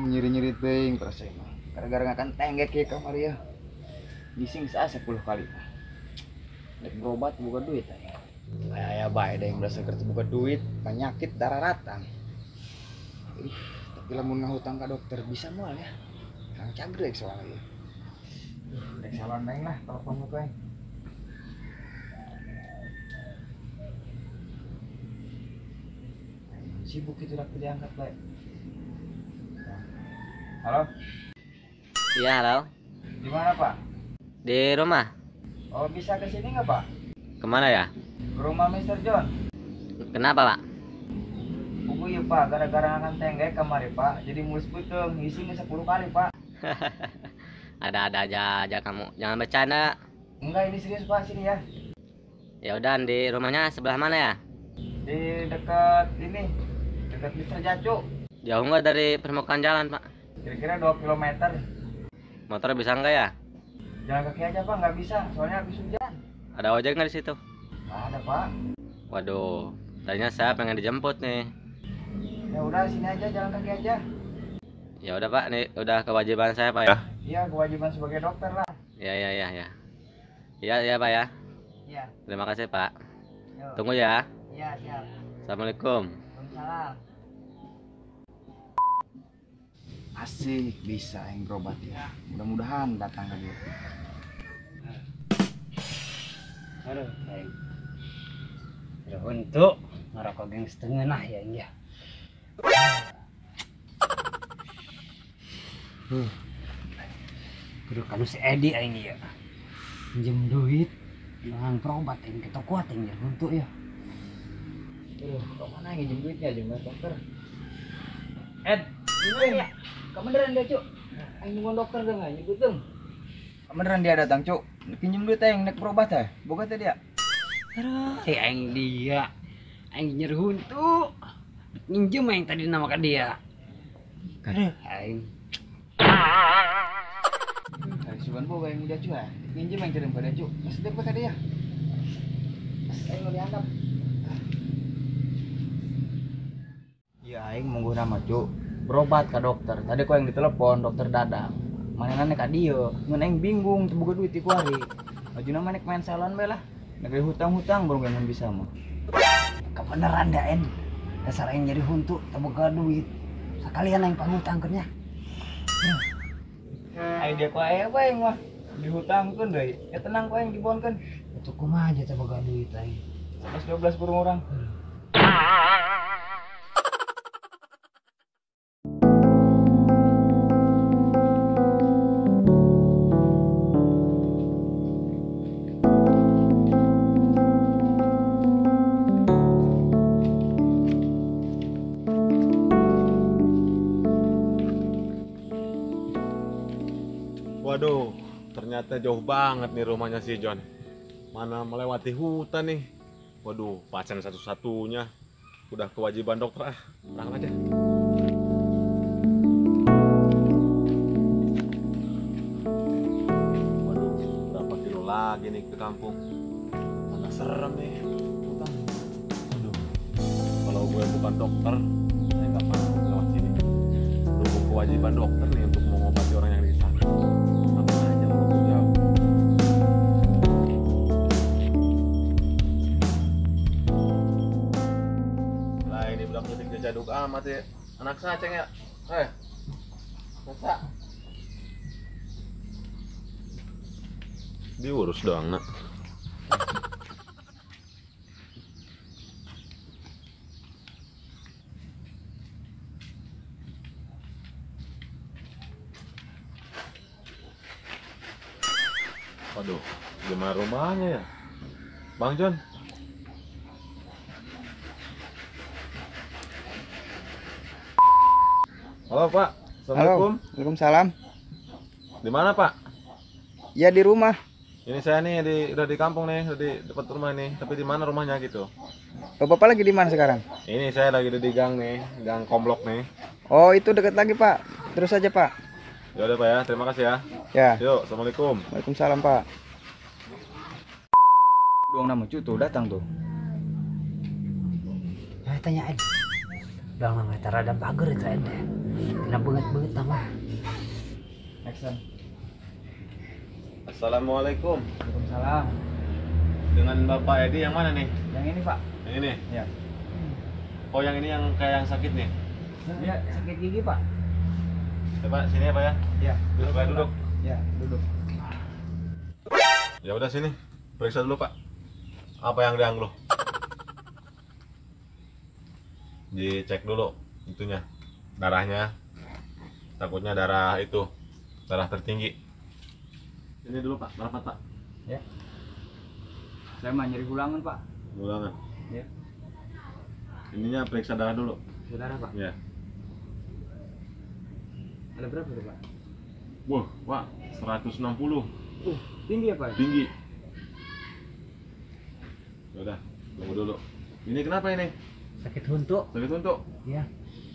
Nyeri-nyeri teuing perasa mah. Gara-gara ngakan tenggek ya kamari ya. Gising saya 10 kali. Nek berobat buka duit aya. Aya bae da yang berasa kerja buka duit, penyakit darah ratang. Tapi lamun ngahutang ka dokter bisa moal ya. Kang cagrek soalnya ya. Rek salon main lah telepon muka. Sibuk itu dak diangkat bae. Halo? Iya, halo. Di mana, Pak? Di rumah. Oh, bisa ke sini nggak, Pak? Kemana ya? Ke rumah Mr. John. Kenapa, Pak? Buku ya, Pak. Gara-gara akan tenggek kemari, Pak. Jadi mulus beuteung, isinya 10 kali, Pak. Ada-ada aja kamu. Jangan bercanda. Enggak, ini serius, Pak. Sini ya. Ya udah, di rumahnya sebelah mana ya? Di dekat ini. Dekat Mr. Jacu. Jauh nggak dari permukaan jalan, Pak? Kira-kira 2 km. Motor bisa nggak ya? Jalan kaki aja, Pak, nggak bisa, soalnya habis hujan. Ada ojek nggak di situ? Nggak ada, Pak. Waduh, tadinya saya pengen dijemput nih. Ya udah, sini aja, jalan kaki aja. Ya udah, Pak, nih udah kewajiban saya, Pak ya. Iya, kewajiban sebagai dokter lah. Iya, iya, iya, iya. Iya, iya, Pak ya. Iya. Terima kasih, Pak. Yo. Tunggu ya. Iya, siap. Assalamualaikum. Waalaikumsalam. Asik bisa yang berobat ya. Mudah-mudahan datang ke dia. Aduh, aing. Aduh, untuk ngerokok geng setengah nah ya, ya. Kudu kalau si Edi aing ya. Minjem duit, jangan berobat aing ke toko aing ya untuk ya. Aduh, kok mana yang minjem duitnya jeung dokter? Ed, ini ya. Kebeneran dia, Cuk. Aing nungguan dokter deh enggak nyebuteung. Kebeneran dia datang, Cuk. Pinjem duit aing nek berobat teh. Boga teh dia. Aduh, aing dia. Aing nyeri huntu. Minjem aing tadi nama ka dia. Aduh, aing. Aing sugan boga aing dia, Cuk. Minjem aing tadi pada, Cuk. Mas depe ka dia. Aing mau dianggap. Ya aing mungguh nama, Cuk. Berobat ke dokter. Tadi kok yang ditelepon dokter Dadang. Manehna ka dieu. Ngan aing bingung teu boga duit ti kuari. Ajuna mah nek main salon bae lah. Nek hutang-hutang baru ngan bisa mah. Kebeneran da en. Dasar aing jadi huntu teu boga duit. Sakalian aing pangutangkeun nya. Aing dia ku aya bae aing mah. Dihutangkeun deui. Ya tenang ku aing dibonkeun. Atuh kumaha aja teu boga duit aing. 11 12 kurung urang. Waduh, ternyata jauh banget nih rumahnya si John. Mana melewati hutan nih. Waduh, pasien satu-satunya. Udah kewajiban dokter ah, berangkat aja. Waduh, berapa kilo lagi nih ke kampung. Agak serem nih hutan. Waduh, kalau gue bukan dokter, saya nggak mau lewat sini. Dukung kewajiban dokter nih untuk mengobati orang yang sakit. Jaduk amat ya, anak saceng ya, masa diurus doang nak. Waduh, gimana rumahnya ya, Bang John? Halo Pak, Assalamualaikum. Halo, waalaikumsalam. Di mana Pak? Ya di rumah. Ini saya nih udah di kampung nih, udah di depan rumah nih. Tapi di mana rumahnya gitu? Oh, Bapak lagi di mana sekarang? Ini saya lagi di gang nih, gang Komblok nih. Oh, itu dekat lagi, Pak. Terus aja, Pak. Ya udah, Pak ya. Terima kasih ya. Ya. Yuk, assalamualaikum. Waalaikumsalam, Pak. Doang nama cu tuh datang tuh. Ya tanyain. Doang nama rada bager itu ente. Kena banget-banget nama. Action. Assalamualaikum. Waalaikumsalam. Dengan Bapak Edi yang mana nih? Yang ini, Pak. Yang ini? Ya. Oh, yang ini yang kayak yang sakit nih? Ya, sakit gigi, Pak. Coba sini ya, Pak ya? Ya. Duduk, Pak, duduk. Ya, duduk. Ya udah sini. Periksa dulu, Pak. Apa yang diangluh? Dicek dulu itunya. Darahnya. Takutnya darah itu, darah tertinggi. Ini dulu, Pak, berapa, Pak? Ya. Saya mah nyeri gulangan, Pak. Gulangan? Ya. Ininya periksa darah dulu. Periksa darah, Pak? Ya. Ada berapa tuh, Pak? Wah, Pak, 160. Tinggi ya, Pak? Tinggi. Ya udah, tunggu dulu. Ini kenapa ini? Sakit huntu. Sakit huntu? Iya.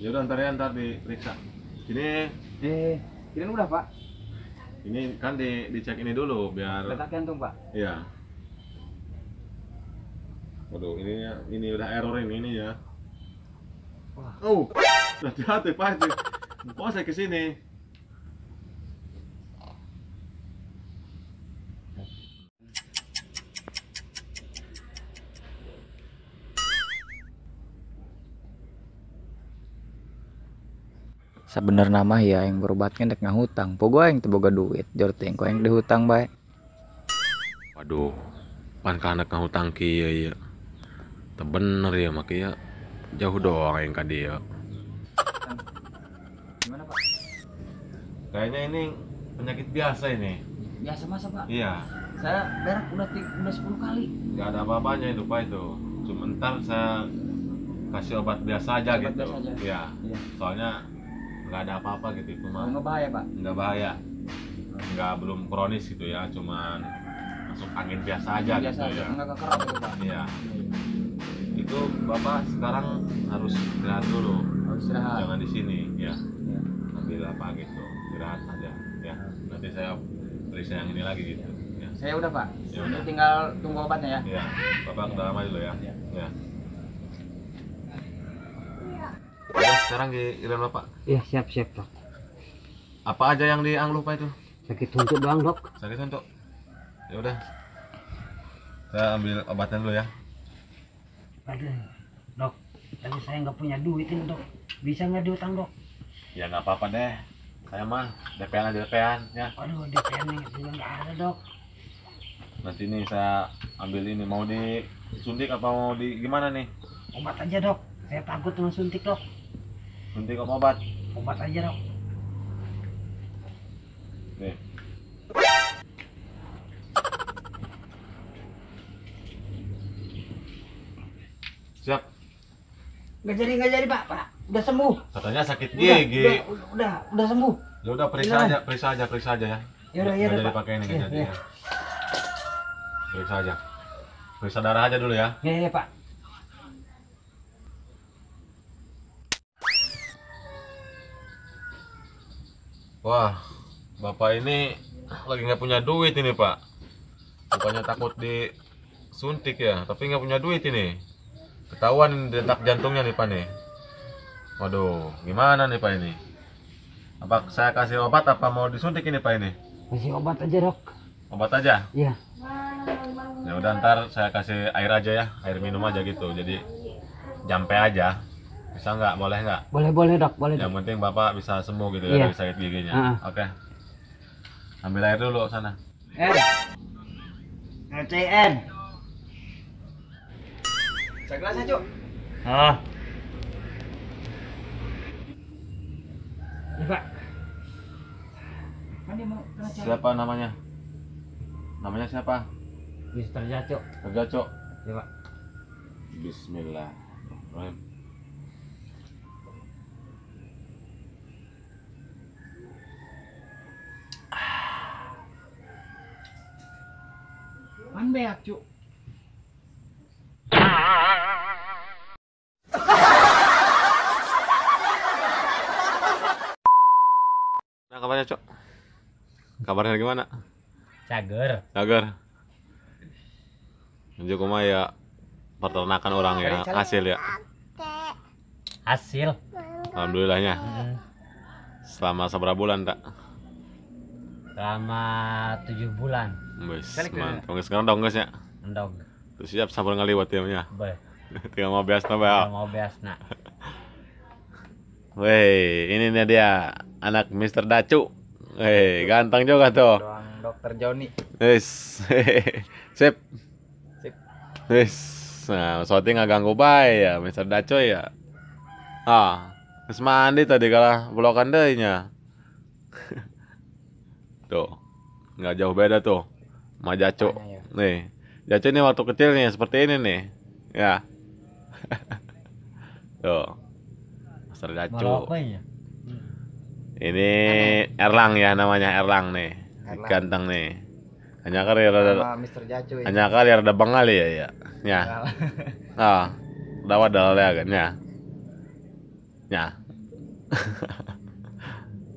Ya udah, ntar ya, ntar diperiksa. Ini kirain udah, Pak. Ini kan dicek ini dulu biar detak jantung, Pak. Iya. Waduh, ini udah error ini ya. Wah. Oh, hati-hati, Pak. Kok saya ke sini? Sebenarnya mah ya yang berobatnya dek ngahutang. Pogo aing teu boga duit, jor teh ku aing dihutang bae. Waduh, pan ka anak ngahutang kieu ieu. Teu bener ya make ya. Jauh doang aing ka dieu. Gimana, Pak? Kayaknya ini penyakit biasa ini. Biasa masa, Pak? Iya. Saya berak udah 10 kali. Enggak ada apa-apanya itu, Pak, itu. Cuma ntar saya kasih obat biasa aja. Obat gitu. biasa aja. Iya. Iya. Soalnya nggak ada apa-apa gitu itu mah. Nggak bahaya, Pak? Nggak bahaya. Nggak, belum kronis gitu ya, cuman masuk angin biasa aja. Biasa gitu aja. Ya. Nggak kekerap gitu, Pak. Iya. Itu Bapak sekarang harus istirahat dulu. Harus istirahat. Jangan di sini ya. Iya. Ambil apa gitu, istirahat aja ya. Nanti saya periksa yang ini lagi gitu. Ya. Saya udah, Pak. Ya udah. Tinggal tunggu obatnya ya. Iya. Bapak ke dalam aja dulu ya. Iya. Ya. Udah, sekarang giliran Bapak. Iya, siap-siap, Dok. Apa aja yang diangluh, Pak, itu? Sakit huntu doang, Dok. Sakit huntu. Ya udah. Saya ambil obatnya dulu ya. Aduh, Dok. Tapi saya nggak punya duit ini, Dok. Bisa nggak diutang, Dok? Ya nggak apa-apa deh. Saya mah DP-an aja, DP-an ya. Aduh, DP-an juga nggak ada, Dok. Nanti nih saya ambil ini, mau disuntik apa mau di gimana nih? Obat aja, Dok. Saya takut dengan suntik, Dok. Suntik apa obat? Obat aja, Dok. Nih. Siap. Nggak jadi, Pak. Pak, udah sembuh. Katanya sakit gigi. Udah sembuh. Ya udah, periksa aja ya. Ya udah, ya udah. Jadi pakai ini, nggak jadi ya. Periksa aja. Periksa darah aja dulu ya. Iya, iya, Pak. Wah, Bapak ini lagi nggak punya duit ini, Pak. Bukannya takut disuntik ya, tapi nggak punya duit ini. Ketahuan ini detak jantungnya nih, Pak nih. Waduh, gimana nih, Pak ini? Apa saya kasih obat apa mau disuntik ini, Pak ini? Kasih obat aja, Dok. Obat aja? Iya. Ya udah, ntar saya kasih air aja ya, air minum aja gitu. Jadi jampe aja. Bisa nggak? Boleh nggak? Boleh, Dok. Boleh. Yang penting Bapak bisa sembuh gitu ya, iya, dari sakit giginya. Oke. Ambil air dulu sana. CN. Segelas aja, Cuk. Ah. Ini, Pak. Kan dia mau kena cari. Siapa namanya? Namanya siapa? Mister Jaco. Mister Jaco. Iya, Pak. Bismillahirrahmanirrahim. Kan beak, Cuk. Nah, kabarnya, Cok? Kabarnya gimana? Cager. Cager. Lanjut kumaha ya peternakan orang ya, hasil ya. Hasil. Alhamdulillahnya. Selama seberapa bulan, tak? Selama 7 bulan. Wis, mantap. Geus ngerendong geus nya. Endog. Terus siap sabar ngaliwat ya nya. Beuh. Tinggal mau biasna bae. Tinggal mau biasna. Weh, ini nih dia anak Mr. Dacu. Weh, ganteng juga tuh. Doang Dokter Joni. Wis. Sip. Sip. Wis. Nah, soalnya nggak ganggu bae ya Mr. Dacu ya. Ah, terus mandi tadi kalah belokan deui nya. Tuh, nggak jauh beda tuh sama Jaco. Ya. Nih, Jaco ini waktu kecil nih seperti ini nih. Ya. Tuh. Mr. Dacu. Ini Erlang ya namanya, Erlang nih. Erlang. Ganteng nih. Hanya kali rada Mr. Jaco ya. Hanya kali rada bengal ya ya. Ya. Ah, dawa dalal ya kan ya. Ya.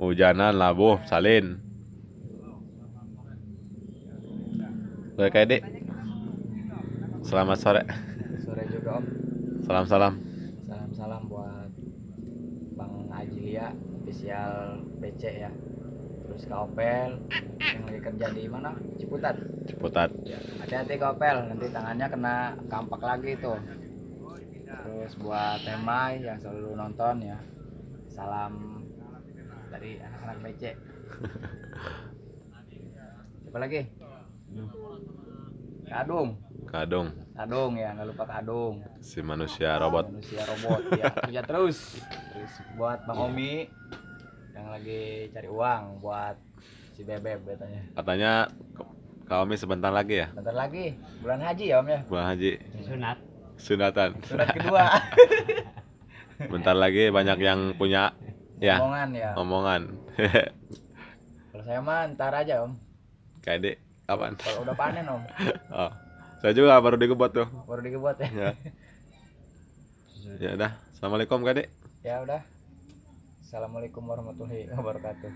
Hujanan labuh salin. Oke, Dek. Selamat sore. Sore juga, Om. Salam-salam. Salam-salam buat Bang Ajilia, official PC ya. Terus Kak Opel yang lagi kerja di mana? Ciputat. Ciputat. Ya, hati-hati Kak Opel, nanti tangannya kena kampak lagi tuh. Terus buat Temai yang selalu nonton ya. Salam dari anak-anak PC. Siapa lagi? Kadung. Kadung. Kadung ya, nggak lupa Kadung. Si manusia robot. Manusia robot ya, kerja terus. Terus buat Bang Omi yang lagi cari uang buat si Bebeb katanya. Katanya Kak Omi sebentar lagi ya? Sebentar lagi, bulan haji ya Om ya? Bulan haji. Sunat. Sunatan. Sunat kedua. Bentar lagi banyak yang punya ya. Omongan ya. Omongan. Kalau saya mah ntar aja Om. Kayak Dek. Kapan? Kalau udah panen Om. Oh, saya juga baru digebot tuh. Baru digebot ya. Ya. Ya udah. Assalamualaikum Kak Dek. Ya udah. Assalamualaikum warahmatullahi wabarakatuh.